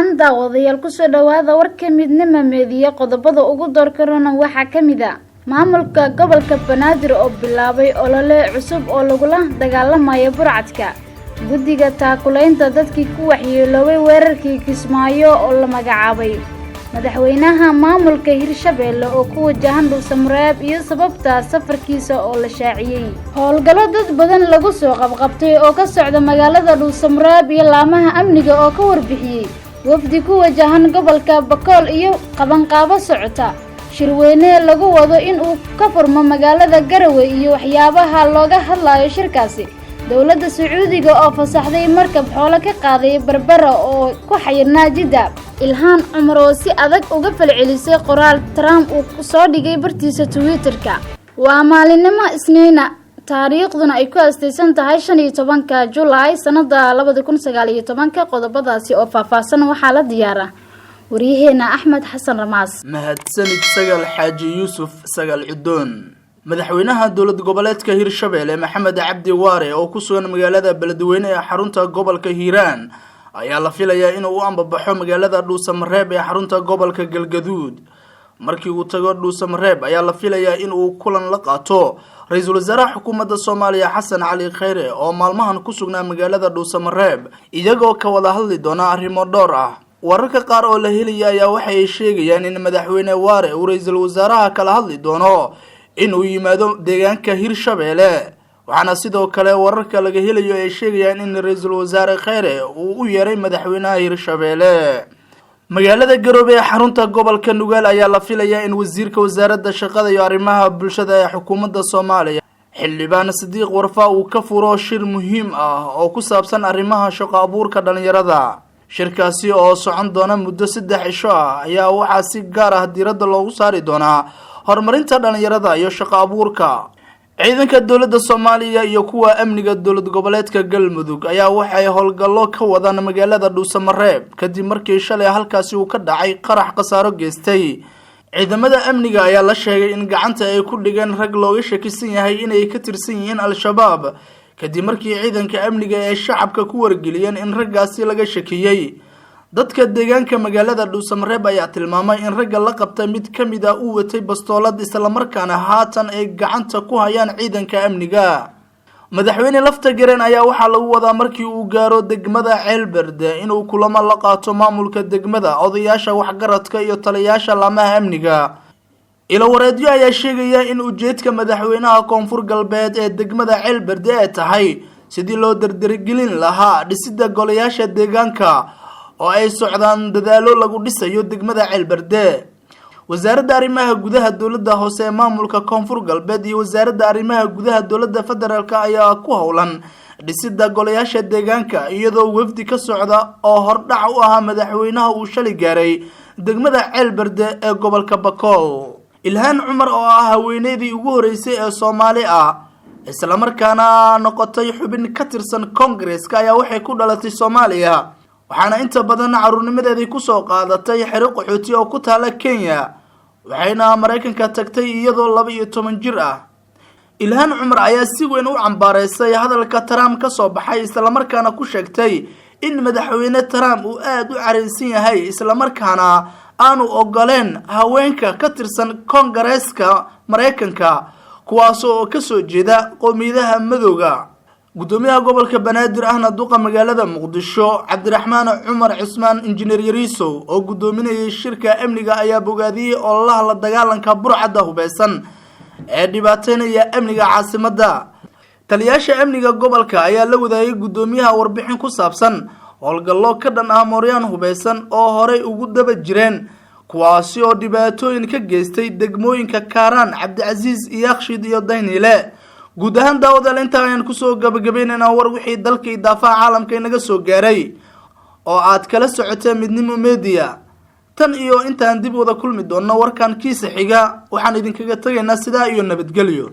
Wacan daawadayaal, kusoo dhawaada warka Midnimo Media. Qodobada ugu doorkarona waxaa ka mid a maamulka gobolka Banaadir oo bilaabay olole cusub oo lagula dagaalamayo burcadka, guddiga taakulaynta dadkii ku waxyeeloobay weerarkii Kismaayo oo la magacaabay, madaxweynaha maamulka Hirshabeelle oo ku wajahan Dhuusamareeb iyo sababta safarkiisa oo la shaaciyey, howlgallo dad badan lagu soo qabqabtay oo ka socda magaalada Dhuusamareeb iyo laamaha amniga oo ka warbixiyey wafdi ku wajahan gobolka Bakool iyo qabanqaabo socota shirweyne lagu wado in uu ka furmo magaalada Garowe iyo waxyaabaha looga hadlayo shirkaasi, dowladda Sacuudiga oo fasaxday markab xoolo ka qaaday Berbera oo ku xayirnaa Jidda, Ilhaan Cumar oo si adag uga falcelisay qoraal Trump uu soo dhigay bartiisa Twitter-ka. Waa maalinimo Isniina, taariikhduna ay ku astaysan tahay 15-ka Julaay sanada 2019-ka. Qodobadaasi oo faahfaahsan waxaa la diyaara waryaheena Axmed Xasan Ramaas. Mahadsanid, Sagal Xaaji Yuusuf Sagal Cudoon. Madaxweynaha dowlad goboleedka Hirshabelle, Maxamed Cabdi Waare, oo ku sugan magaalada Beledweyne ee xarunta gobolka Hiiraan, ayaa la filayaa inuu u ambabaxo magaalada Dhuusamareeb ee xarunta gobolka Galgaduud. Markii uu tago Dhuusamareeb ayaa la filayaa in uu kulan la qaato ra-iisul wasaaraha xukuumadda Soomaaliya, Xasan Cali Khayre, oo maalmahan ku sugnaa magaalada Dhuusamareeb, iyagoo ka wada hadli doona arrimo dhowr ah. Wararka qaar oo la helaya ayaa waxay sheegayaan in madaxweyne Waare uu ra-iisul wasaaraha kala hadli doono inuu yimaado deegaanka Hirshabeelle. Waxaana sidoo kale wararka laga helayo ay sheegayaan in ra-iisul wasaare Kheyre uu u yeeray madaxweynaha Hirshabeelle. Magaalada Garoobe ee xarunta gobolka Nugaal ayaa la filayaa in wasiirka wasaaradda shaqada iyo arrimaha bulshada ee xukuumadda Soomaaliya, xildhibaan Sidiiq Warfa, uu ka furo shir muhiim ah oo ku saabsan arrimaha shaqo abuurka dhalinyarada. Shirkaasi oo socon doona muddo 3 cisho ah ayaa waxaa si gaar ah diiradda loogu saari doonaa horumarinta dhalinyarada iyo shaqo abuurka. Ciidanka dowladda Soomaaliya iyo kuwa amniga dowlad goboleedka Galmudug ayaa waxay howlgallo ka wadaan magaalada Dhuusamareeb kadib markii shalay halkaasi uu ka dhacay qarax khasaaro geystay. Ciidamada amniga ayaa la sheegay in gacanta ay ku dhigeen rag looga shakisan yahay inay ka tirsan yihiin Al-Shabaab, kadib markii ciidanka amniga ee shacabka ku wargeliyeen in raggaasi laga shakiyey. Dadka deegaanka magaalada Dhuusamareeb ayaa tilmaamay in ragga la qabta mid ka mid ah uu watay bastoolad, islamarkaana haatan ay gacanta ku hayaan ciidanka amniga. Madaxweyne Lafta Gareen ayaa waxaa lagu wadaa markii uu gaaro degmada Ceelberde inuu kulamo la qaato maamulka degmada, odayaasha waxgaradka iyo taliyayaasha laamaha amniga. Ilowareedyo ayaa sheegaya in ujeedka madaxweynaha Koonfur Galbeed ee degmada Ceelberde ay tahay sidii loo dardargelin lahaa dhisida golayaasha deegaanka, oo ay socdaan dadaalo lagu dhisayo degmada Ceelberde. Wasaaradda arrimaha gudaha dowladda hoose ee maamulka Koonfur Galbeed iyo wasaaradda arrimaha gudaha dowladda federaalk ayaa ku howlan dhisida golayaasha deegaanka, iyadoo wafdi ka socda oo hordhac u ahaa madaxweynaha uu shalay gaaray degmada Ceelberde ee gobolka Bakool. Ilhaan Cumar oo ah haweeneydii ugu horeysay ee Soomaali ah islamarkaana noqotay xubin ka tirsan Koongareska ayaa waxay ku dhalatay Soomaaliya, waxaana inta badan caruurnimadeedii kusoo qaadatay xero qaxooti oo ku taala Kenya, waxayna Maraykanka tagtay iyadoo 12 jir ah. Ilhaan Cumar ayaa si weyn u cambaareysay hadalka Trump ka soo baxay, islamarkaana ku sheegtay in madaxweyne Trump uu aada u careysan yahay, islamarkaana aanu ogoleen haweenka ka tirsan Koongareeska Maraykanka, kuwaas oo kasoo jeeda qowmiyadaha madowga. Gudoomiyaha gobolka Banaadir ahna duqa magaalada Muqdisho, Cabdiraxmaan Cumar Cusmaan Injineer Yariisow, oo gudoominayay shirka amniga ayaa bogaadiyey ololaha la dagaalanka burcadda hubeysan ee dhibaateynaya amniga caasimadda. Taliyaasha amniga gobolka ayaa la wadaagay gudoomiyaha warbixin ku saabsan howlgallo ka dhan ah mooryaan hubeysan oo horey ugu daba jireen, kuwaasi oo dhibaatooyin ka geystay degmooyinka Kaaraan, Cabdicasiis, Yaaqshiid iyo Dayniile. Guud ahaan, daawadaal, intaa ayaan kusoo gabagabaynaynaa war wixii dalka iyo daafaha caalamka inaga soo gaaray oo aad kala socoteen Midnimo Media. Tan iyo intaan dib wada kulmi doonno warkan kiisa xiga, waxaan idinkaga tegaynaa sidaa iyo nabadgelyo.